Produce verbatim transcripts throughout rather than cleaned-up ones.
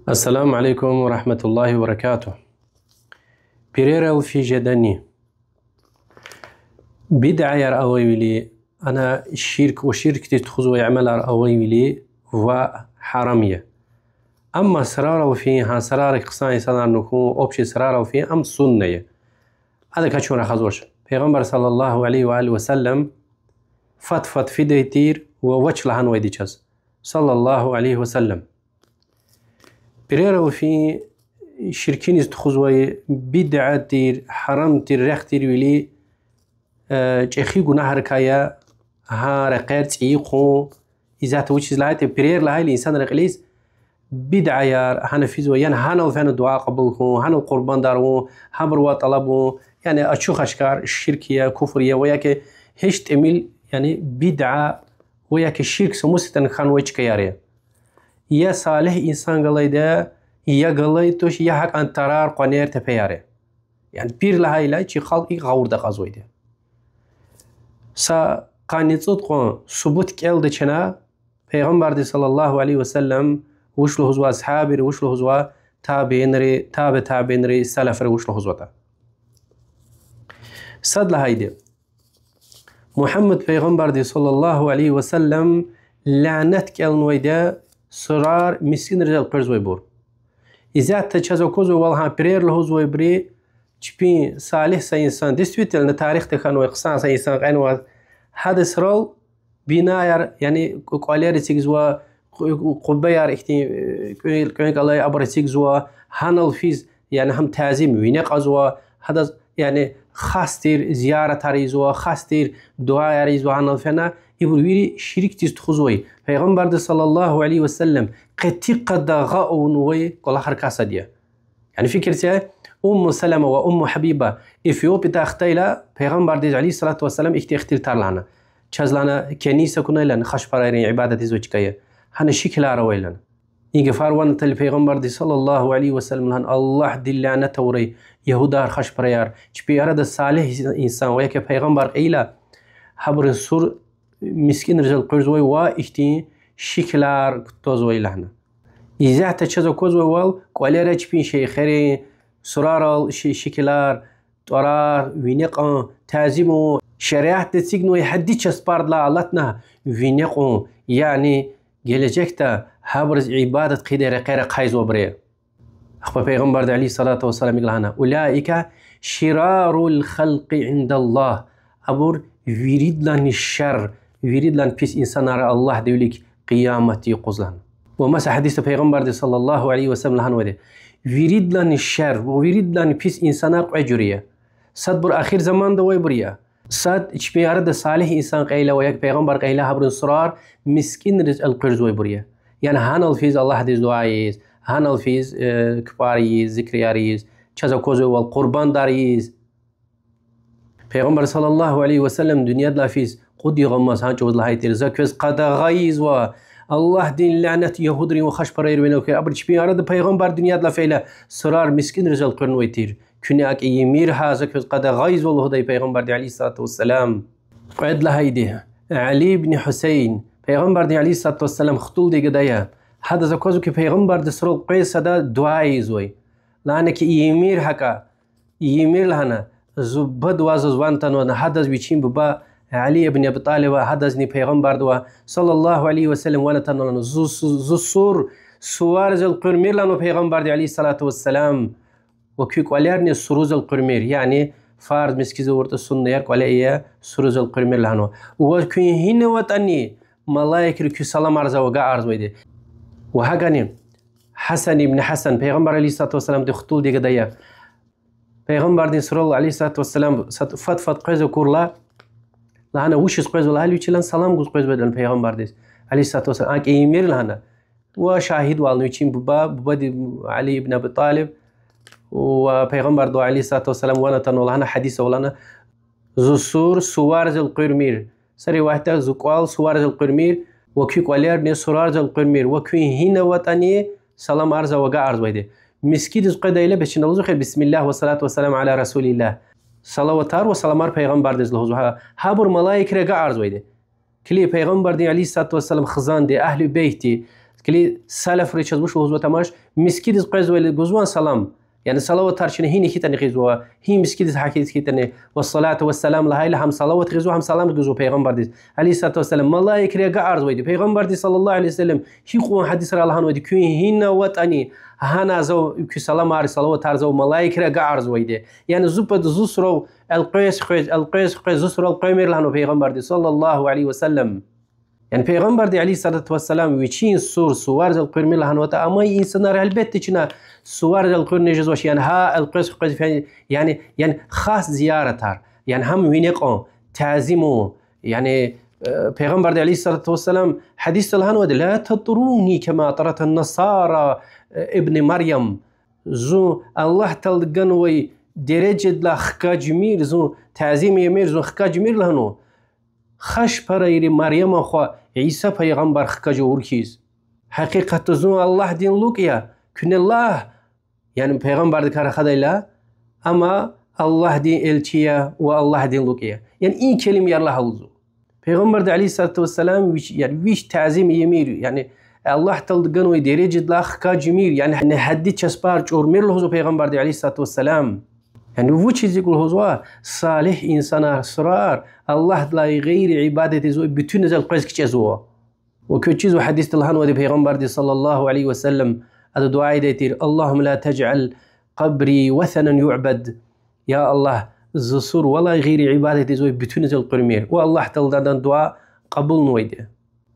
Ассаламу алейкум ва рахматуллахи ва баракатугь. Пирерал физ жедани. Бидаяр авайвили, ана ширк ва ширкдиз тухузвай амалар авайвили, ва гьарам я. Амма сурарал фин, гьа сурарик хъсан инсанарни хьун, общий сурарал фин, ам сунна я. Адакай чун рахазвач. Пайгъамбар صلى الله عليه وآله وسلم фад-фад фидай тир ва вач лагьанвайди чаз, صلى الله عليه وسلم. Пирерал фин, ширкиниз тухузвай, бидаа тир, гьарам тир, рехъ тирвили, э, чӀехи гунагьрикай я, гьа рекьер цӀийи хъун, исятда вучиз лагьайтӀа пирер лагьайла инсанрин кьилиз бидаяр, гьана физвай, яни гьанал фена дуьа кьабул хьун, гьанал къурбандар авун, гьабурувай тӀалаб авун, яни ачух-ашкар ширк я, куфр я, ва яки гьич тӀимил, яни бидаа, ва яки ширк са мус ятӀани хьанвай чкаяр я. Я салигь инсан галайди я, я галай туш, я гьакӀан тарар, къванер, тепеяр я. Яни пир лагьайла чи халкь икӀ гъавурда акьазвайди я. Са къанни цӀуд кьван субут кӀелда чна, Пайгъамбарди صلى الله عليه وسلم вуч лугьузва, асгьабри вуч лугьузва, табиинри, таби табиинри, салафри вуч лугьузватӀа. Сад лагьайди, Мугьаммад пайгъамбарди صلى الله عليه وسلم лянат кӀелнавайди я сурар мискӀинриз элкъуьрзавайбур. Исятда чаз аквазвайвал гьа пирер лугьузвайбуруз чпин салигь са инсан, действительно, тарихда хьанвай хъсан са инсан кьенвай, гьадан сурал бинаяр, яни кӀвалер эцигзава, къу-, къуббаяр ихьтин, э, кӀвен-, кӀвенкӀ алай абур эцигзава, гьанал физ, яни гьам тазим вине кьазва, гьадаз, яни хас тир зияратар ийизва, хас тир дуьаяр ийизва гьанал фена, ибур вири ширкдиз тухузвай, Пайгъамбарди صلى الله عليه وسلم къети къадагъа авунвай кӀвалахрикай сад я. Яни фикир це, Умму Салама ва Умму Гьабиба Эфиопиядай хтайла, Пайгъамбардиз عليه الصلاة والسلام ихьтин ихтилатар лагьана. Чаз лагьана кенис акунай лагьана, хашпарайрин ибадат ийизвай чка я. Гьана шикилар авай лагьана. И гафар ван атайла Пайгъамбарди صلى الله عليه وسلم лагьана: Аллагьди лянат авурай ягьудар, хашпараяр, чпин арада салигь инсан ва яки пайгъамбар кьейила, гьабурун сур мискӀинриз элкъуьрзавай ва ихьтин шикилар кутазвай лагьана. Исятда чаз аквазвайвал кӀвалера чпин шейхерин сурарал ши-, шикилар, тӀварар вине кьун, тазим авун, шариатди эцигнавай гьадди часпардилай алатна вине кьун, яни гележегда гьабуруз ибадат хъийидай рекьер ахъайзавайбур я. Ахпа Пайгъамбарди عليه الصلاة والسلام икӀ лагьана: أولئك شرار الخلق عند الله. Абур виридалайни шар, виридалайни пис инсанар я Аллагьдин вилик къияматдин юкъуз лагьана. Ва маса гьадисда Пайгъамбарди صلى الله عليه وسلم лагьанвайди: виридалайни шар ва виридалайни пис инсанар кьве жуьре я. Садбур ахир заманда авайбур я. Сад чпин арада салигь инсан кьейила ва яки пайгъамбар кьейила, гьабурун сурар мискӀинриз элкъуьрзавайбур я. Яни гьанал физ Аллагьдиз дуьа ийиз, гьанал физ, э, кпӀар ийиз, зикрияр ийиз, чаз аквазвайвал къурбандар ийиз. Пайгъамбар صلى الله عليه وسلم дуьньядилай физ кьуд югъ амаз гьа чӀавуз лагьай тир: за квез къадагъа ийизва Аллагьдин лянат ягьудрин ва хашпарайрин винел хьухь. Абуру чпин арада пайгъамбар дуьньядилай фейила сурар мискӀинриз элкъуьрнавай тир. Куьне акӀ ийимир гьа, за квез къадагъа ийизва лугьудай Пайгъамбарди عليه الصلاة والسلام. Кьвед лагьайди, Али ибн Гьусейн, Пайгъамбардин عليه الصلاة والسلام хтулдин гада я. Гьадаз аквазва хьи, Пайгъамбарди сурал къвез сада дуьа ийизвай. Лагьана хьи, ийимир гьакӀа, ийимир лагьана, зун бубадивай заз ван атанва лагьана, гьадаз вичин буба Али ибн Аби ТӀалиба, гьадазни Пайгъамбардивай صلى الله عليه وسلم ван атанва лагьана, зу-, зу-, зу сур сувариз элкъуьрмир лагьанва Пайгъамбарди عليه الصلاة والسلام. Ва куь кӀвалерни суруз элкъуьрмир, яни фарз мискӀиз авуртӀа, суннаяр кӀвале ая, суруз элкъуьрмир лагьанва. Ва куьн гьина аватӀани, малаикри куь саламар зав агакьарзавайди. Ва гьакӀни Гьасан ибн Гьасан, Пайгъамбар عليه الصلاة والسلامдин хтулдин гада я. Пайгъамбардин сурал عليه الصلاة والسلام сад фад-фад къвез акурла, лагьана, вучиз къвезва лагьайла, вичи лагьана салам гуз къвезвайди лагьана Пайгъамбардиз عليه الصلاة والسلام, акӀ ийимир лагьана. Ва шагьидвална вичин буба, бубади Али ибн Аби ТӀалиб, ва Пайгъамбардивай عليه الصلاة والسلام ван атанва лагьана, гьадис ава лагьана, зу сур сувариз элкъуьрмир. Са риваятда, зу кӀвал сувариз элкъуьрмир, ва куь кӀвалерни сурариз элкъуьрмир, ва куьн гьина аватӀани, саламар зав агакьарзавайди. МискӀиндиз къведайла бес чна лугьузва хьи, بسم الله والصلاة والسلام على رسول الله. Салаватар ва саламар Пайгъамбардиз лугьузва. Гьа-, гьабур малаикри агакьарзавайди. Килиг, Пайгъамбардин عليه الصلاة والسلام хизанди, агьлу бейтди, Килиг, салафри чаз вуч лугьузва тамаш, мискӀиндиз къвезвайла гузван салам. Яни салаватар чна гьина хьайитӀани гъизва, гьи мискӀиндиз гьахьиз хьайитӀани, والصلاة والسلام лагьайла гьам салават гъизва, гьам салам гъизва Пайгъамбардиз, عليه الصلاة والسلام. Малаикри агакьарзавайди. Пайгъамбарди, صلى الله عليه وسلم, гьикьван гьадисра лагьанвайди: куьн гьина аватӀани, гьана зав куь саламар, салаватар зав малаикри агакьарзавайди. Яни зу пад зу сурал элкъвез-хквез, элкъвез-хквез зу сурал къвемир лагьанва Пайгъамбарди, صلى الله عليه وسلم. Яни Пайгъамбарди, عليه الصلاة والسلام, вичин сур суварзал къуьрмир лагьанватӀа, амай инсанар, гьелбетда, чна суварзал къуьрни жезвач, яни гьа элкъвез-хквез фен-, яни, яни хас зияратар, яни гьам вине кьун, тазим авун, яни, э, Пайгъамбарди, عليه الصلاة والسلام, гьадисда лагьанвайди: لا تطروني كما طرت النصارى ابن مريم. Зун Аллагь Таалади ганвай дережадилай хкажмир, зун тазим ийимир, зун хкажмир лагьана хашпарайри Марьяман хва Иса пайгъамбар хкаж авур хьиз. Гьакъикъатда зун Аллагьдин лукӀ я, куьне лагь, яни пайгъамбардикай рахадайла, амма Аллагьдин элчи я ва Аллагьдин лукӀ я. Яни и келимаяр лагь лугьузва. Пайгъамбарди, عليه الصلاة والسلام, вич, яни вич тазим ийимир, яни Аллагь Таалади ганвай дережадилай хкажмир, яни гьадди часпар чӀурмир лугьузва Пайгъамбарди, عليه الصلاة والسلام. Яни вучиз икӀ лугьузва? Салигь инсанар, сурар Аллагьдилай гъейри ибадат ийизвай буьтуьназ элкъвез кичӀезва. Ва квез чизва, гьадисда лагьанвайди Пайгъамбарди, صلى الله عليه وسلم, ада дуьа ийидай тир: اللهم لا تجعل قبري وثنا يعبد. Я Аллагь, зи сур валай гъейри ибадат ийизвай буьтуьназ элкъуьрмир. Ва Аллагь Таалади адан дуьа кьабулнавайди.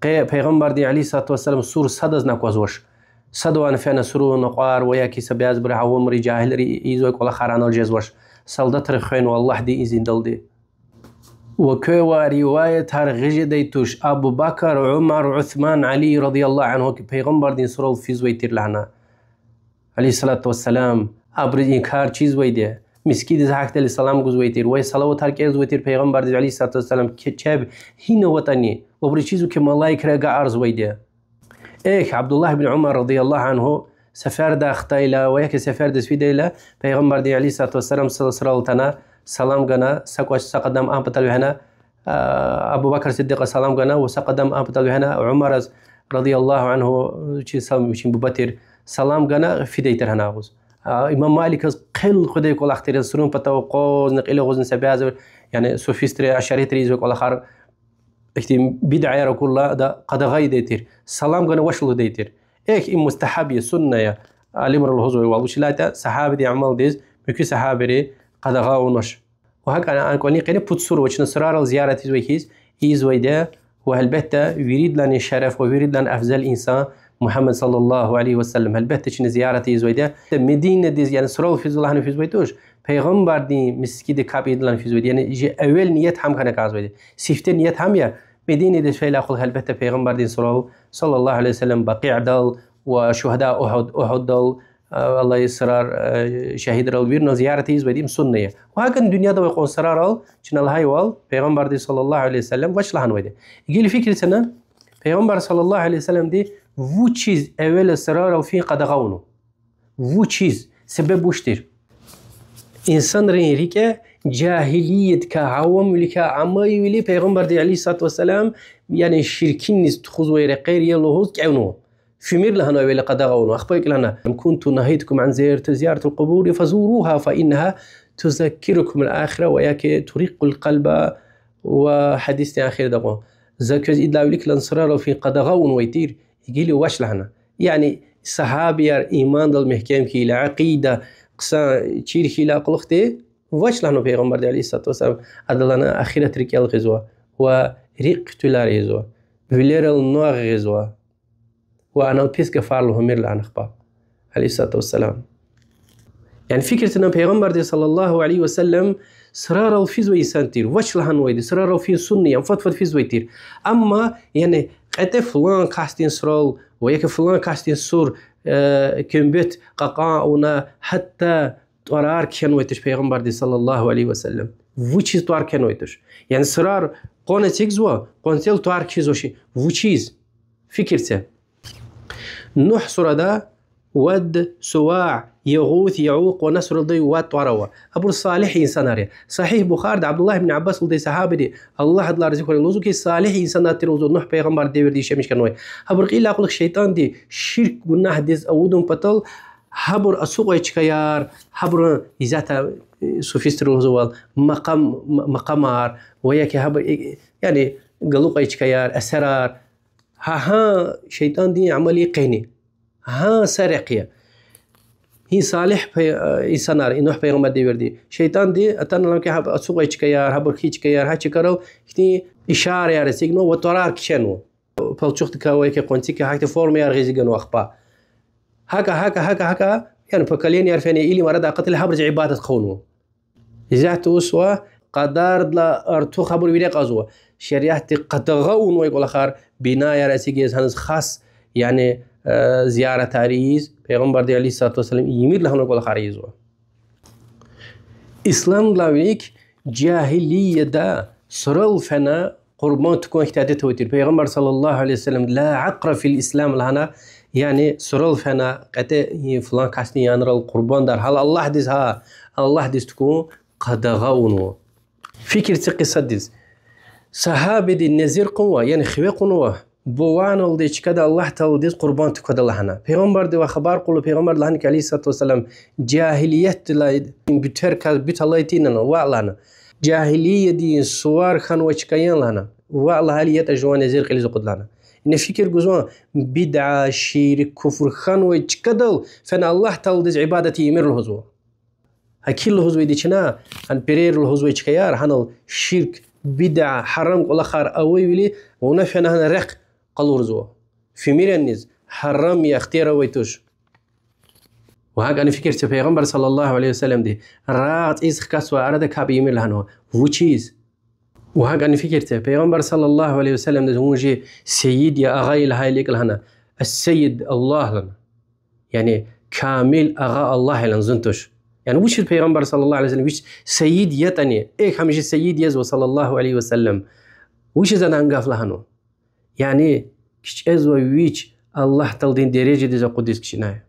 Къе Пайгъамбардин, عليه الصلاة والسلام, сур садазни аквазвач. Садавайни фена сурун накьвар ва яки са бязибуру авамри, жагьилри ийизвай кӀвалахар анал жезвач. Солдатрихъ хвенва Аллагьдин изиндалди. Ва квевай риваятар гъиз жедай туш: Абу Бакр, Умар, Усман, Али, رضي الله عنهم, ки Пайгъамбардин сурал физвай тир лагьана, عليه الصلاة والسلام, абуруз и кар чизвайди, мискӀиндиз гьахьдайла салам гузвай тир ва салаватар кӀелзавай тир Пайгъамбардиз, عليه الصلاة والسلام, ки чеб гьина аватӀани, абуруз чизва ки малаикри агакьарзавайди. Эхь, Абдуллагь ибн Умар, رضي الله عنه, сефердай хтайла ва яки сефердиз фидайла, Пайгъамбардин, عليه الصلاة والسلام, са сурал атана, салам гана, са кӀвач, са къадам а патал вегьена, а, Абу Бакр Сиддикьаз салам гана ва са къадам а патал вегьена, Умараз, رضي الله عنه, чи сам-, вичин буба тир, салам гана, фидай тир гьана агъуз. А, имам Маликаз хъел къведай кӀвалах тир, сурун патав акъвазна, кьил агъузна са бязибур, яни суфистри, ашаритри ийизвай кӀвалахар, ихьтин бидъаяр акурла, ада къадагъа ийидай тир, салам гана вач лугьудай тир. Эхь, им мустагьаб я, сунна я, алимри лугьузвайвал, вучиз лагьайтӀа сагьабидин амалдиз муькуь сагьабийри къадагъа авунач. Ва гьакӀ а-, а кӀвалин къене пуд сур ава чна сурарал зиярат ийизвай хьиз, ийизвайди я, ва гьелбетда виридалайни шереф ва виридалайни афзал инсан Мугьаммад, صلى الله عليه وسلم, гьелбетда чна зиярат ийизвайди я. Мединадиз, яни сурал физва лагьана физвай туш, Пайгъамбардин мискӀинда капӀ ийидалайни физвайди я, яни чи эвел ният гьам хьана кӀанзавайди. Сифте ният гьам я, Мединадиз фейила акьул гьелбетда Пайгъамбардин сурал, صلى الله عليه وسلم, Бакъидал ва шугьада Угьуд-, Угьуддал, а, Аллагьди сурар, а, шагьидрал виринал зиярат ийизвайди, им сунна я. Ва гьакӀни дуьньяда авай кьван сурарал, чна лагьайвал, Пайгъамбарди, صلى الله عليه وسلم, вач лагьанвайди. Гила фикир це на, Пайгъамбар, صلى الله عليه وسلمди, вучиз эвела сурарал фин къадагъа авуна? Вучиз? Себеб вуч тир? Инсанрин рикӀе жагьилиятдикай, авамвиликай амайвиляй Пайгъамбарди, عليه الصلاة والسلام, яни ширкиниз тухузвай рекьер я лугьуз кӀевнава. Фимир лагьана эвела къадагъа авуна. Ахпа икӀ лагьана: كنت نهيتكم عن زيارة، زيارة القبور فزوروها فإنها تذكركم الآخرة ва яки ترق القلب, ва гьадисдин ахирда кьван. За квез идалай вилик лагьана сурарал фин къадагъа авунвай тир, гила вач лагьана. Яни сагьабияр имандал мягькем хьайила, акъида хъсан чир хьайила кьулухъди, вач лагьана Пайгъамбарди, عليه الصلاة والسلام, адалайни ахират рикӀел гъизва ва рикӀ хъуьтуьлар ийизва, вилерал нагъв гъизва ва анал пис гафар лугьумир лагьана ахпа, عليه الصلاة والسلام. Яни фикир це на, Пайгъамбарди, صلى الله عليه وسلم, сурарал физвай инсан тир, вач лагьанвайди, сурарал фин сунна я, фад-фад физвай тир. Амма, яни, кьетӀе флан касдин сурал ва яки флан касдин сур, э, куьмбет кьакьан авуна, гьатта тӀварар кхьенвай туш Пайгъамбарди, صلى الله عليه وسلم. Вучиз тӀвар кхьенвай туш? Яни сурар къван эцигзава, къванцел тӀвар кхьизвачни. Вучиз? Фикир це. Нугь сурада Вад, Суваъ, Ягъус, Яукь ва Насрудин вад тӀвар ава. Абур салигь инсанар я. Сагьигь Бухарида Абдуллагь ибн Аббас лугьудай сагьабиди, Аллагь адалай рази хьурай, лугьузва хьи, салигь инсанар тир лугьузва Нугь пайгъамбардин девирда яшамиш хьанвай. Гьабурун кьилелай кьулухъ шейтӀанди ширк гунагьдиз авудун патал гьабур ацукьай чкаяр, гьабурун исятда, э, суфистри лугьузвайвал, макъам, ма-, макъамар, ва яки гьабур, э, яни галукьай чкаяр, эсерар, гьа-гьа шейтӀандин амал я къени. Гьа са рехъ я. Гьи салигь пай-, э, инсанар, и Нугь пайгъамбардин девирдин. ШейтӀанди атана лагьана хьи, гьаб ацукьай чкаяр, гьабур хьайи чкаяр, гьа чкайрал хьтин ишараяр эцигнава ва тӀварар кхьенва. Палчухдикай ва яки къванцикай гьахьтин формаяр гъиз ганва ахпа. ГьакӀа, гьакӀа, гьакӀа, гьакӀа, яни поколенияр фена илим арадай акъатайла гьабуруз ибадат хъувунва. Исятда усва къадардилай артух гьабур вири кьазва. Шариатди къадагъа авунвай кӀвалахар, бинаяр эцигиз, гьаниз хас, яни, э, зияратар ийиз, Пайгъамбарди عليه الصلاة والسلام ийимир лагьанвай кӀвалахар ийизва. Исламдилай вилик жагьилияда сурал фена къурбанд тукӀун ихьтин адет авай тир. Пайгъамбар صلى الله عليه وسلم لا عقر في الإسلام лагьана, яни сурал фена кьетӀе, и, флан касдин янрал къурбандар, гьал Аллагьдиз гьа, Аллагьдиз тукӀун къадагъа авунва. Фикир це кьисадиз. Сагьабиди незир кьунва, яни хиве кьунва, бувайналди чкада Аллагь Тааладиз къурбанд тукӀвада лагьана. Пайгъамбардивай хабар кьурла, Пайгъамбарди лагьана хьи, عليه الصلاة والسلام, жагьилиятдилай буьтерикай буьт алай тир лагьана, ваъ лагьана. Жагьилиядин сувар хьанвай чка я лагьана. Ваъ лагьайла, ятӀа жуван незир кьилиз акъуд лагьана. Ина фикир гузвани, бидъа, ширк, куфр хьанвай чкадал фена Аллагь Тааладиз ибадат ийимир лугьузва. Гьакил лугьузвайди чна, гьа перер лугьузвай чкаяр, гьанал ширк, бидъа, гьарам кӀвалахар авайвиляй вуна фена гьана рехъ къалурзава. Фимирани гьарам я, ихтияр авай туш. Ва гьакӀни фикир це, Пайгъамбар صلى الله عليه وسلمди рагъ цӀийиз хкатзавай арада капӀ ийимир лагьанва. Вучиз? Ва гьакӀни фикир це, Пайгъамбар صلى الله عليه وسلمдиз вун чи сайид я, агъа я лагьайла икӀ лагьана, السيد الله лагьана. Яни камил агъа Аллагь я лагьана, зун туш. Яни вучиз Пайгъамбар صلى الله عليه وسلم вич сайид ятӀани, эхь, гьам чи сайид язва صلى الله عليه وسلم, вучиз адан гаф лагьанва? Яни кичӀезва вич Аллагь Тааладин дережадиз акъудиз кичӀедай.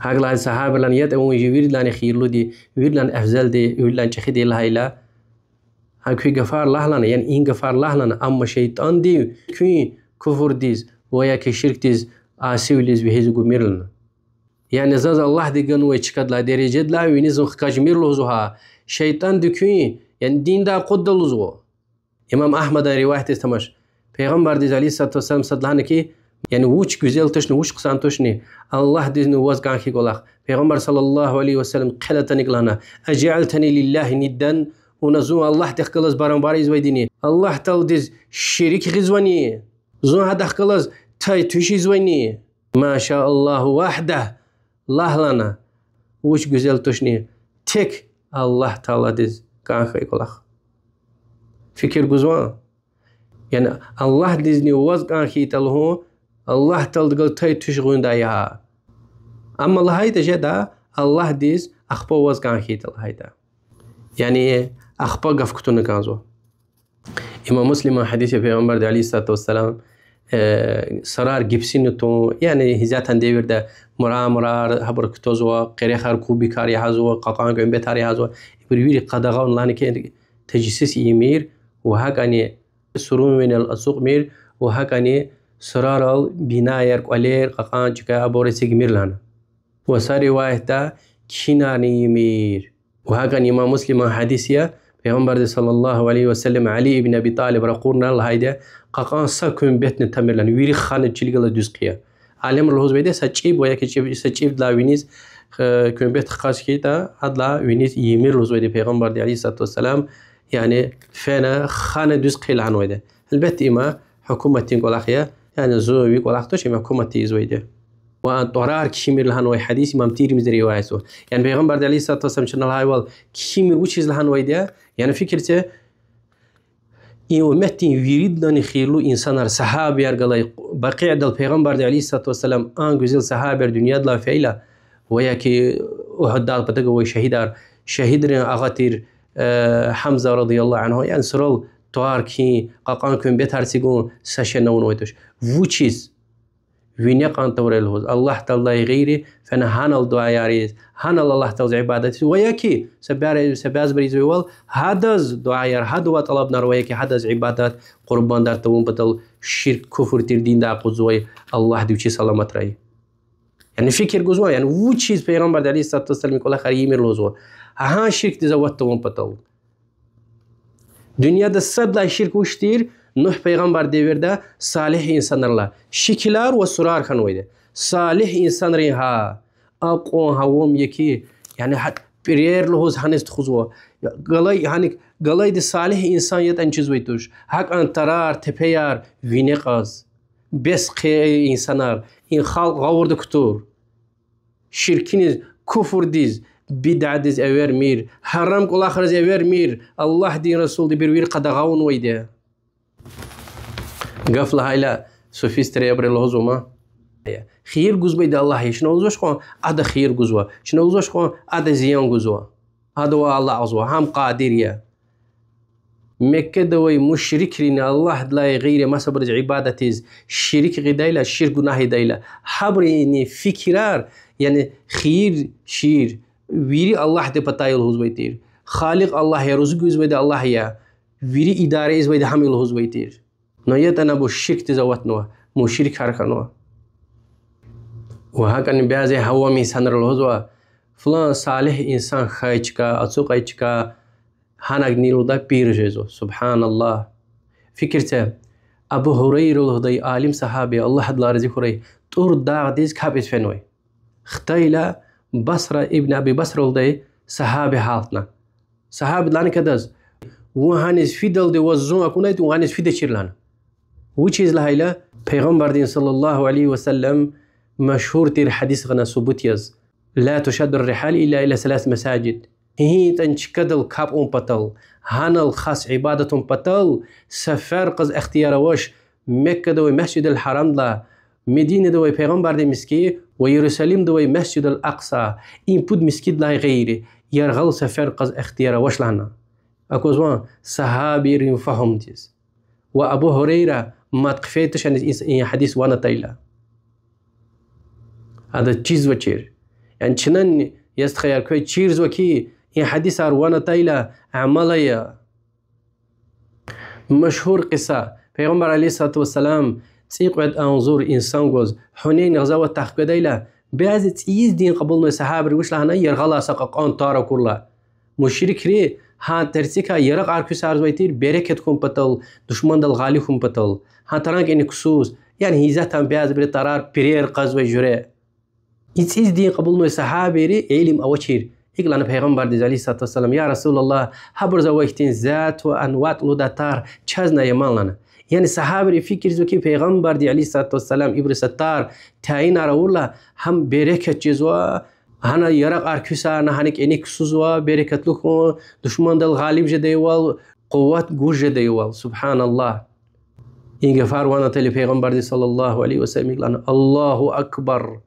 ГьакӀ лагьайла сагьабири лагьана, ятӀа вун чи виридалайни хийирлуди, виридалайни афзалди, виридалайни чӀехиди лагьайла, гьа куь гафар лагь лагьана, яни и гафар лагь лагьана, амма шейтӀанди куьн куфрдиз ва яки ширкдиз, асивилиз вегьиз гумир лагьана. Яни заз Аллагьди ганвай чкадилай, дережадилай вини зун хкажмир лугьузва гьа. ШейтӀанди куьн, яни диндай акъудда лугьузва. Имам Агьмадан риваятдиз тамаш. Пайгъамбардиз عليه الصلاة والسلام сад лагьана хьи, яни вуч гуьзел тушни, вуч хъсан тушни, Аллагьдизни ваз кӀан хьайи кӀвалах. Пайгъамбар صلى الله عليه وسلم хъел атана икӀ лагьана: أجعلتني لله ندا, вуна зун Аллагьдихъ галаз барабар ийизвайди яни? Аллагь Тааладиз шерик гъизвани? Зун гьадахъ галаз тай-туьш ийизвани? ما شاء الله وحده лагь лагьана, вуч гуьзел тушни, тек Аллагь Тааладиз кӀан хьайи кӀвалах. Фикир гузвани? Яни Аллагьдизни ваз кӀан хьайитӀа лугьун, Аллагь Тааладихъ галаз тай-туьш гъуьндай я гьа. Амма лагьайтӀа жеда, Аллагьдиз ахпа ваз кӀан хьайитӀа лагьайтӀа. Яни ахпа гаф кутуна кӀанзава. Имам Муслиман гьадис я, Пайгъамбарди عليه الصلاة والسلام, э, сурар гипсина тун, яни гьи затӀ девирда мраморар, гьабур кутазва, къерехар, кубикар ягъазва, кьакьан кӀвенбетар ягъазва, ибур вири къадагъа авуна лагьана хьи, тажсис ийимир, ва гьакӀни сурун винел ацукьмир, ва гьакӀни сурарал бинаяр, кӀвалер, кьакьан чкаяр, абур эцигмир лагьана. Ва са риваятда кинарни ийимир. Ва гьакӀни имам Муслиман гьадис я, Пайгъамбарди صلى الله عليه وسلم Али ибн Аби ТӀалиб ракъурна лагьайди я, кьакьан са куьмбетни тамир лагьана, вири хана чилгала дуьз хъия. Алимри лугьузвайди я, са чӀиб ва яки чӀиб, са чӀибдилай виниз, э, куьмбет хкаж хьайитӀа, адалай виниз ийимир лугьузвайди я Пайгъамбарди عليه الصلاة والسلام, яни фена хана дуьз хъия лагьанвайди я. Гьелбетда, има гьукуматдин кӀвалах я, яни зун ви кӀвалах туш, има гьукуматди ийизвайди я. Ва а тӀварар кхьимир лагьанвай гьадис имам Тирмизиди риваятзава. Яни Пайгъамбарди عليه الصلاة والسلام чна лагьайвал кхьимир вучиз лагьанвайди я? Яни фикир це, и умметдин виридалайни хийирлу инсанар, сагьабияр галай, Бакъидал Пайгъамбарди عليه الصلاة والسلام а гуьзел сагьабияр дуьньядилай фейила, ва яки Угьуддал патав гвай шагьидар, шагьидрин агъа тир, э, Гьамза رضي الله عنه, яни сурал тӀвар кхьин, кьакьан куьмбетар эцигун са шейни авунвай туш. Вучиз? Вине кьан тавурай лугьуз, Аллагь Тааладилай гъейри фена гьанал дуьаяр ийиз, гьанал Аллагь Тааладиз ибадат ийиз, ва я ки са бязи-, са бязибуру ийизвайвал, гьадаз дуьаяр, гьадавай тӀалабунар, ва я ки гьадаз ибадат, къурбандар тавун патал, ширк, куфр тир диндай акъудзавай, Аллагьди вичи саламатрай. Яни фикир гузвани, яни вучиз Пайгъамбарди عليه الصلاة والسلام и кӀвалахар ийимир лугьузва? Гьа ширкдиз ават тавун патал. Дуьньяда сад лагьай ширк вуч тир? Нугь пайгъамбардин девирда салигь инсанрилай шикилар ва сурар хьанвайди. Салигь инсанрин гьа акьван гьавам я ки, яни гьакӀ пӀирер лугьуз гьаниз тухузва. Галай, гьаник, галайди салигь инсан ятӀани чизвай туш. ГьакӀан тарар, тепеяр вине кьаз. Бес хъия инсанар, и халкь гъавурда кутур. Ширкиниз, куфрдиз, бидъадиз эвермир, гьарам кӀвалахриз эвермир, Аллагьдин Расулди бир вири къадагъа авунвайди я. Гаф лагьайла, суфистри абуру лугьузва ма, хийир гузвайди Аллагь я, чна лугьузвач кьван ада хийир гузва, чна лугьузвач кьван ада зиян гузва. Адавай алакьзава, гьам къадир я. Меккада авай мушрикрини Аллагьдилай гъейри масабуруз ибадат ийиз ширк гъидайла, ширк гунагь ийидайла, гьабурини фикирар, яни хийир-шийир, вири Аллагьдин патай лугьузвай тир. Халикь Аллагь я, рузкьи гузвайди Аллагь я, вири идара ийизвайди гьам я лугьузвай тир. Но ятӀани абур ширкдиз аватнава, мушрикар хьанва. Ва гьакӀни бязи гьавам инсанри лугьузва, флан салигь инсан хьайи чка, ацукьай чка, гьанагни лугьуда пир жезва. Субгьаналлагь. Фикир це, Абу Гьурайра лугьудай алим сагьаби, Аллагь адалай рази хьурай, ТӀур дагъдиз капӀ ийиз фенвай. Хтайла Басра, Ибн Аби Басра лугьудай сагьаби гьалтна. Сагьабиди лагьана квез: вун гьаниз фидалди ваз зун акунайтӀа, вун гьаниз фидачир лагьана. Вучиз лагьайла, Пайгъамбардин صلى الله عليه وسلم машгьур тир гьадис гъана субут яз: لا تشد الرحال إلا إلى ثلاث مساجد. ГьитӀани чкадал капӀ авун патал, гьанал хас ибадат авун патал сефер кьаз ихтияр авач Меккада авай Масжидул Гьарамдилай, Мединада авай Пайгъамбардин мискӀин ва Ярусалимда авай Масжидул Акъса, и пуд мискӀиндилай гъейри, яргъал сефер кьаз ихтияр авач лагьана. Аквазвани сагьабийрин фагьумдиз? Ва Абу Гьурайра мад хъфейди туш аниз и гьадис ван атайла. Адаз чизвачир. Яни чнани, я стхаяр, квез чирзава хьи, и гьадисар ван атайла амал ая. Машгьур кьиса: Пайгъамбар عليه الصلاة والسلام цӀикьвед агъзур инсан гваз Гьунейн гъазаватдихъ къведайла, бязи цӀийиз дин кьабулнавай сагьабийри вуч лагьана, яргъалай са кьакьан тар акурла. Мушрикри гьа тарцикай яракьар куьсарзавай тир, берекат хьун патал, душмандал гъалиб хьун патал. Гьа таран кӀаник ксуз, яни гьизатан бязибуру тарар пирер кьазвай жуьре. И цӀийиз дин кьабулнавай сагьабийри илим авачир. ИкӀ лагьана Пайгъамбардиз عليه الصلاة والسلام: يا رسول الله, гьабуруз авай хьтин зат ва анватӀ лугьудай тар чазни ая ман лагьана. Яни сагьабийри фикирзава хьи, Пайгъамбарди عليه الصلاة والسلام ибуру са тар тайинар авурла, гьам берекат жезва, гьана яракьар куьсарна, гьана кӀаник ксузва, берекатлу хьун, душмандал гъалиб жедайвал, къуват гуж жедайвал. Субгьаналлагь. И гафар ван атайла Пайгъамбарди صلى الله عليه وسلم икӀ лагьана: الله أكبر.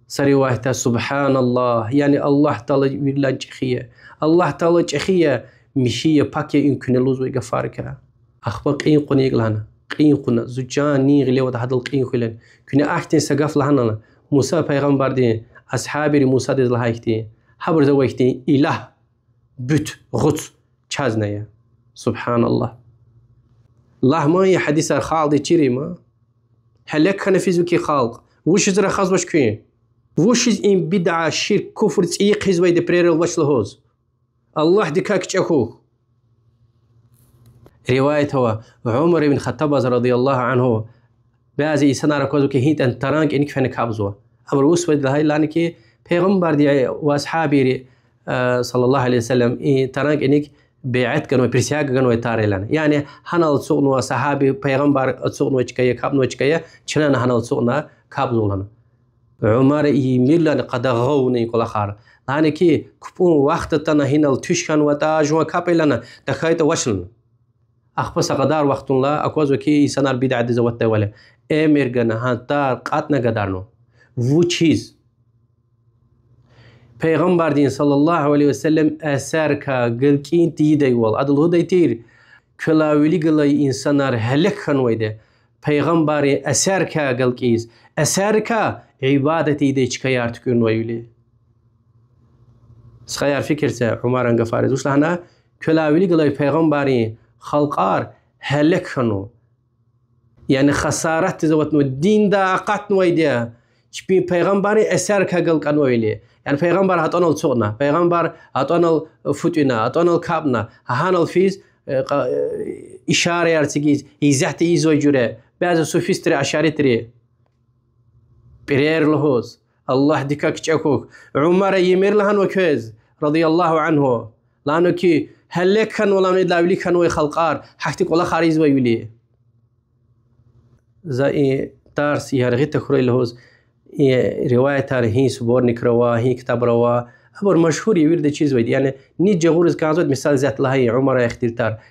Са риваятда: سبحان الله, яни Аллагь Таала вирилай чӀехи я. Аллагь Таала чӀехи я, михьи я, пак я и куьне лугьузвай гафарикай. Ахпа кьин кьуна икӀ лагьана: кьин кьуна, зи чан, нин гъиле аватӀа гьадал кьин хьуй лагьана. Куьне ахьтин са гаф лагьана лагьана Муса пайгъамбардин асгьабийри Мусадиз лагьай хьтин: гьабуруз авай хьтин илагь, бут, гъуц чазни ая. Субгьаналлагь. Лагь ман, и гьадисар халкьдиз чир ийин ман. Гьелек хьана физва хьи халкь, вучиз рахазвач куьн? Вучиз и бидъа, ширк, куфр цӀийи хъийизвайди пирер алвач лугьуз? Аллагьдикай кичӀе хьухь. Риваят ава, Умар ибн Хаттабаз رضي الله عنه, бязи инсанар аквазва хьи, гьитӀан таран кӀаник фена капӀзава. Абуру вуч ийизвайди лагьайла, лагьана хьи, Пайгъамбарди ва асгьабийри, صلى الله عليه وسلم, и таран кӀаник бейат ганвай, присяга ганвай тар я лагьана. Яни гьанал ацукьнава, сагьаби, Пайгъамбар ацукьнавай чка я, капӀнавай чка я, чнани гьанал ацукьна капӀзава лагьана. Умара ийимир лагьана къадагъа авуна и кӀвалахар. Лагьана хьи, купӀун вахт атана, гьинал туьш хьанватӀа, жуван капӀ ая лагьана, тахьайтӀа авач лагьана. Ахпа са кьадар вахтунилай аквазва хьи, инсанар бидъадиз аватдайвал я. Эмир гана, гьа тар кьатӀна гадарнава. Вучиз? Пайгъамбардин صلى الله عليه وسلم асарикай галкӀин тийидайвал, ада лугьудай тир: квелай вилик галай инсанар гьелек хьанвайди я. пайгъамбаррин эсеррикай галкӀиз, эсеррикай ибадат ийидай чкаяр туькӀуьрнавайвиляй. Стхаяр, фикир це Умаран гафариз. Вуч лагьана, квелай вилик галай пайгъамбаррин халкьар гьелек хьанва. Яни хасаратдиз аватнава, диндай акъатнавайди я, чпин пайгъамбаррин эсеррикай галкӀанвайвиляй. Яни пайгъамбар гьатӀанал ацукьна, пайгъамбар гьатӀанал фу тӀуьна, гьатӀанал капӀна, гьанал физ, э, кьа-, э, ишараяр эцигиз, иззат ийизвай жуьре, бязи суфистри, ашаритри пӀирер лугьуз, Аллагьдикай кичӀе хьухь. Умара ийимир лагьанва квез, رضي الله عنه. Лагьанва хьи, гьелек хьанва лагьана идалай вилик хьанвай халкьар, гьахьтин кӀвалахар ийизвайвиляй. За и тарс яргъи тахьурай лугьуз, и риваятар гьи сборникра ава, гьи ктабра ава, абур машгьур я, вирида чизвайди. Яни ни жагъуриз кӀанзавайди, мисал, зат лагьай Умаран ихтилатар.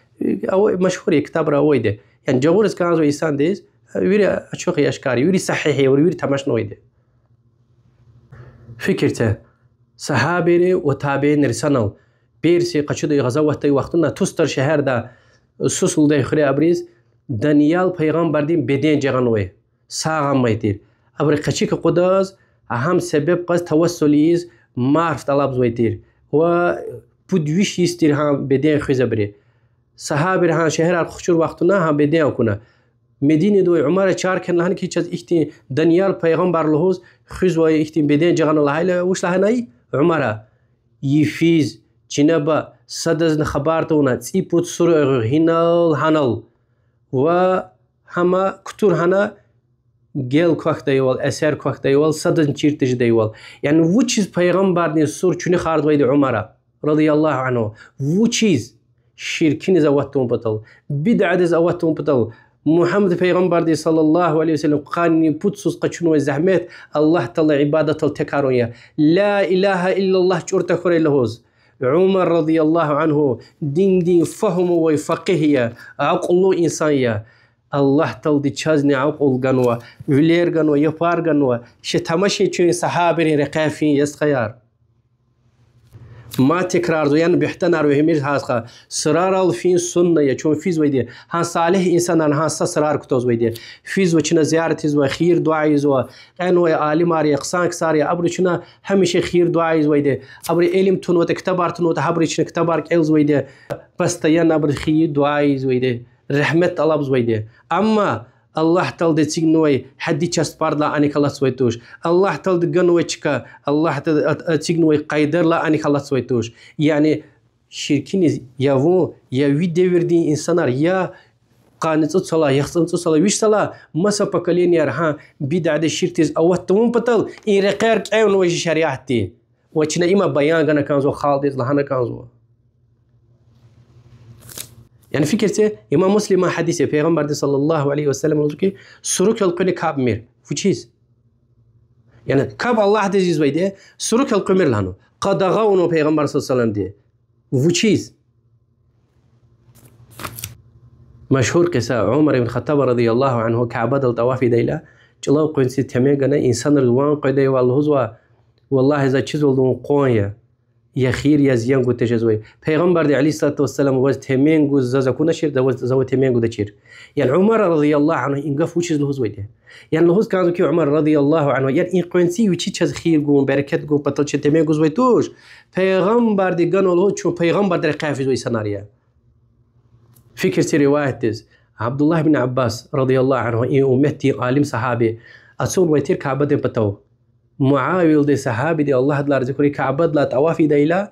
Ава, машгьур я, ктабра авайди. Яни жагъуриз кӀанзавай инсандиз, вири ачух я, ашкар я, вири сагьигь я, вири тамашнавайди. Фикир це, сагьабийри ва табиинри санал, берси къачудай, гъазаватдай вахтунда Тустар шегьерда, Сусулдай хуьре абуриз Даниял пайгъамбардин беден жагъанвай, сагъ амай тир. Абуру къачук акъудаз, гьам себеб кьаз тавассул ийиз марф тӀалабзавай тир. Ва пуд виш йис тир гьа беден хуьзвайбур. Сагьабийри гьа шегьерар къахчур вахтунда гьа беден акуна. Мединадавай Умара чар хьана лагьана хьи, чаз ихьтин Даниял пайгъамбар лугьуз хуьзвай ихьтин беден жагъана лагьайла, вуч лагьанай Умара? Йифиз, чинеба, садазни хабар тавуна, цӀипуд сур эгъуьгъ, гьинал-гьанал. Ва гьама кутур хьана, гел квахьдайвал, эсер квахьдайвал, садазни чир тежедайвал. Яни вучиз пайгъамбардин сур чуьнуьхарзавайди Умара, رضي الله عنه? Вучиз? Ширкиниз ават тавун патал, бидъадиз ават тавун патал. Мугьаммад пайгъамбарди, صلى الله عليه وسلم, къанни пуд йисуз къачунвай зегьмет Аллагь Таала ибадатдал текарун я. لا إله إلا الله чӀур тахьурай лугьуз. Умар, رضي الله عنه, диндин фагьум авай факъигь я, акьуллу инсан я. Аллагь Таалади чазни акьул ганва, вилер ганва, япар ганва. Ше тамашин чун сагьабийрин рекьяй фин, я стхаяр. Мад текрарзава, яни буьгьтанар вегьимир гьа стха. Сурарал фин сунна я, чун физвайди. Гьа салигь инсанар гьа са сурар кутазвайди. Физва, чна зиярат ийизва, хийир-дуьа ийизва, кьенвай алимар я, хъсан ксар я, абуру чна гьамиша хийир-дуьа ийизвайди. Абуру илим тунватӀа, ктабар тунватӀа, гьабуру чна ктабар кӀелзавайди. Постоянно абуру хийир-дуьа ийизвайди, регьмет тӀалабзавайди. Амма Аллагь Таалади эцигнавай гьадди часть пардалай аник алатзавай туш. Аллагь Таалади ганвай чка, Аллагь Таалади эцигнавай къайдадилай аник алатзавай туш. Яни ширкиниз я вун, я ви девирдин инсанар, я къанни цӀуд йисалай, яхцӀурни цӀуд йисалай, виш йисалай маса поколенияр гьа бидъадиз, ширкдиз ават тавун патал и рекьер кӀевнавай жи шариатди. Ва чна има баян гана кӀанзава, халкьдиз лагьана кӀанзава. Яни фикир це, имам Муслиман гьадис я, Пайгъамбарди صلى الله عليه وسلم лугьузва хьи, сурукай элкъуьрни капӀ ийимир. Вучиз? Яни капӀ Аллагьдиз ийизвайди, сурукай элкъуьмир лагьана. Къадагъа авунва Пайгъамбар صلى الله عليه وسلمди. Вучиз? Машгьур кьиса: Умар ибн Хаттаб رضي الله عنه Каабадал тӀаваф ийидайла, чӀулав къванциз темен гана, инсанриз ван къведайвал, лугьузва: валлагьи, заз чизвалда вун къван я, я хийир, я зиян гуз тежезвай. Пайгъамбарди عليه الصلاة والسلام ваз темен гуз заз акуначир, за ваз, за ваз темен гудачир. Яни Умар رضي الله عنه и гаф вучиз лугьузвайди? Яни лугьуз кӀанзава хьи, Умар رضي الله عنه, яни и къванци вичи чаз хийир гун, берекет гун патал чаз темен гузвай туш, Пайгъамбарди ганва лугьуз, чун Пайгъамбардин рекьяй физвай инсанар я. Фикир це риваятдиз. Абдуллагь бин Аббас رضي الله عنه, и умметдин алим сагьаби, ацукьнавай тир Каабадин патав. Муавия лугьудай сагьабиди, Аллагь адалай рази хьурай, Каабадилай тӀаваф ийидайла,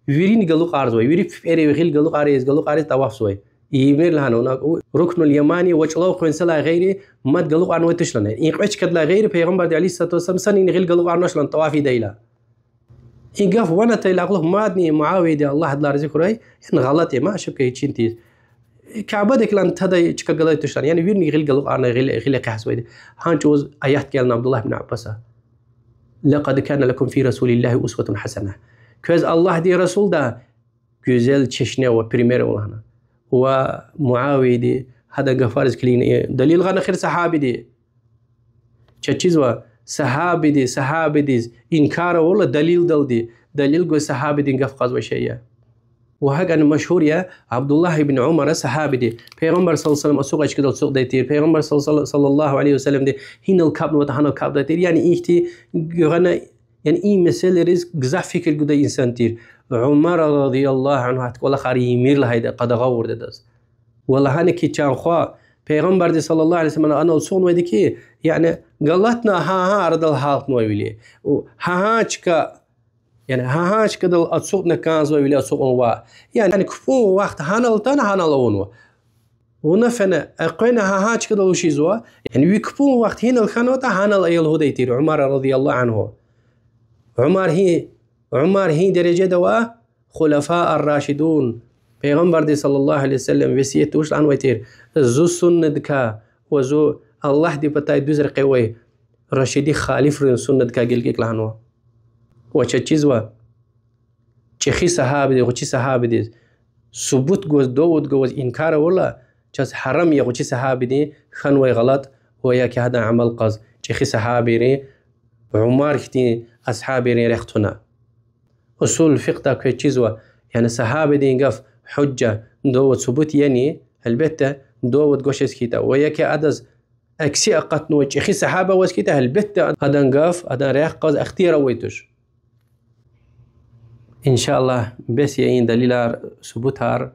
вирин галукьарзавай, вири пипӀерив гъил галукьариз, галукьариз тӀавафзавай. Ийимир лагьана вуна, рукнул ямани ва чӀулав къванцелай гъейри мад галукьарнавай туш лагьана. И кьве чкадилай гъейри Пайгъамбарди عليه الصلاة والسلام санин гъил галукьарнавач лагьана тӀаваф ийидайла. И гаф ван атайла акьулухъ, мадни Муавияди, Аллагь адалай рази хьурай, яни гъалатӀ я, ма шука ичин тийиз. Каабадикай тадай чка галай туш лагьана, яни вирин гъил галукьарна, гъил, гъил экъягъзавайди. Гьа чӀавуз аят кӀелна Абдуллагь бин Аббаса: لقد كان لكم في رسول الله أسوة حسنة. Квез Аллагьдин Расулда гуьзел чешне ва пример ава лагьана. Ва Муавияди гьадан гафариз килигна, далил гъана эхир сагьабиди. Чаз чизва, сагьабиди сагьабидиз инкар авурла далилдалди, далил гвай сагьабидин гаф кьазвай шей я. Ва гьакӀни машгьур я Абдуллагь ибн Умара, сагьабиди, Пайгъамбар صلى الله عليه وسلم ацукьай чкадал ацукьдай тир, Пайгъамбар صلى الله عليه وسلمди гьинал капӀнаватӀа, гьанал капӀдай тир. Яни ихьтин гуьгъуьна, яни и месэлайриз гзаф фикир гудай инсан тир. Умар رضي الله عنه гьахьтин кӀвалахар ийимир лагьайди я, къадагъа авурди я адаз. Ва лагьана хьи, чан хва, Пайгъамбарди صلى الله عليه وسلم анал ацукьнавайди хьи, яни галатна гьа-гьа арадал гьалтнавайвиляй, гьа-гьа чка, яни гьа-гьа чкадал ацукьна кӀанзавайвиляй ацукьнава. Яни кпӀун вахт гьанал атана, гьанал авунва. Вуна фена, экъвена гьа-гьа чкадал вуч ийизва? Яни ви кпӀун вахт гьинал хьанватӀа, гьанал ая лугьудай тир Умара رضي الله عنه. Умар гьи, Умар гьи дережада ава? خلفاء الراشدون. Пайгъамбарди صلى الله عليه وسلم весиятда вуч лагьанвай тир: зи суннадикай ва зи Аллагьдин патай дуьз рекье авай рашидин халифрин суннадикай гилкӀекӀ лагьанва. Ва чаз чизва, чӀехи сагьабиди гъвечӀи сагьабидиз субут гваз, довуд гваз инкар авурла, чаз гьарам я гъвечӀи сагьабидин хьанвай гъалатӀ ва я ки гьадан амал кьаз, чӀехи сагьабийрин, Умар хьтин асгьабийрин рехъ туна. Усул фикъгьда квез чизва, яни сагьабидин гаф гьужжа, довуд, субут яни, гьелбетда, довуд гвачиз хьайитӀа. Ва я ки адаз акси акъатнавай чӀехи сагьаба аваз хьайитӀа, гьелбетда, адан гаф, адан рехъ кьаз ихтияр авай туш. إن شاء الله, бес я и далилар, субутар,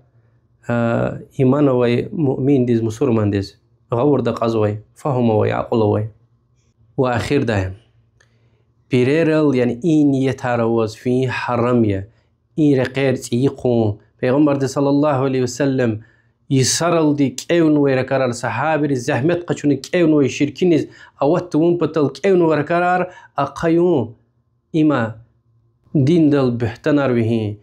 иман авай муъминдиз, мусурмандиз, гъавурда акьазвай, фагьум авай, акьул авай. Ва ахирдай, пирерал, яни и ниятар аваз фин гьарам я, и рекьер цӀийи хъун. Пайгъамбарди صلى الله عليه وسلم йисаралди кӀевнавай ракӀарар, сагьабийри зегьмет къачуна кӀевнавай, ширкиниз ават тавун патал кӀевнавай ракӀарар ахъаюн, има диндал буьгьтенар вегьин.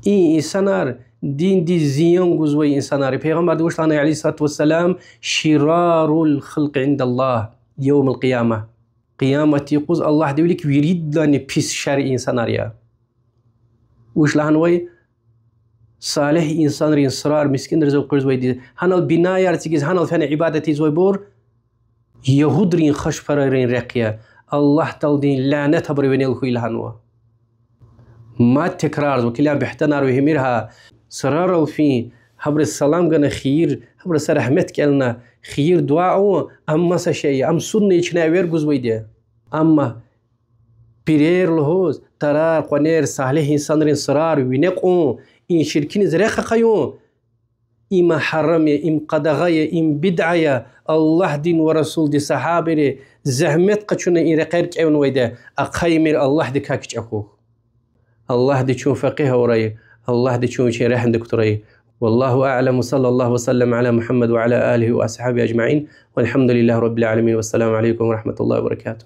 И инсанар диндиз зиян гузвай инсанар я. Пайгъамбарди вуч лагьанай, عليه الصلاة والسلام: شرار الخلق عند الله يوم القيامة. Къиямат юкъуз Аллагьдин вилик виридалайни пис, шар инсанар я. Вуч лагьанвай? Салигь инсанрин сурар мискӀинриз элкъуьрзавайди, гьанал бинаяр эцигиз, гьанал фена ибадат ийизвайбур ягьудрин хашпарайрин рехъ я. Аллагь Тааладин лянет гьабурун винел хьуй лагьанва. Мад текрарзава, килиг, буьгьтенар вегьимир гьа, сурарал фин, гьабуруз салам гана хийир, гьабуруз са рагьмет кӀелна хийир-дуьа авун, ам маса шей я, ам сунна я, чна эвер гузвайди я. Амма пирер лугьуз тарар, къванер, салигь инсанрин сурар вине кьун, и ширкиниз рехъ ахъаюн, им гьарам я, им къадагъа я, им бидъа я. Аллагьдин ва Расулдин сагьабийри зегьмет къачуна и рекьер кӀевнавайди я, ахъаймир, Аллагьдикай кичӀе хьухь. Аллагьди чун факъигь авурай, Аллагьди чун вичин регьимдик кутурай. والله أعلم، وصلى الله وسلم على محمد وعلى آله وأصحابه أجمعين، والحمد لله رب العالمين، والسلام عليكم ورحمة الله وبركاته.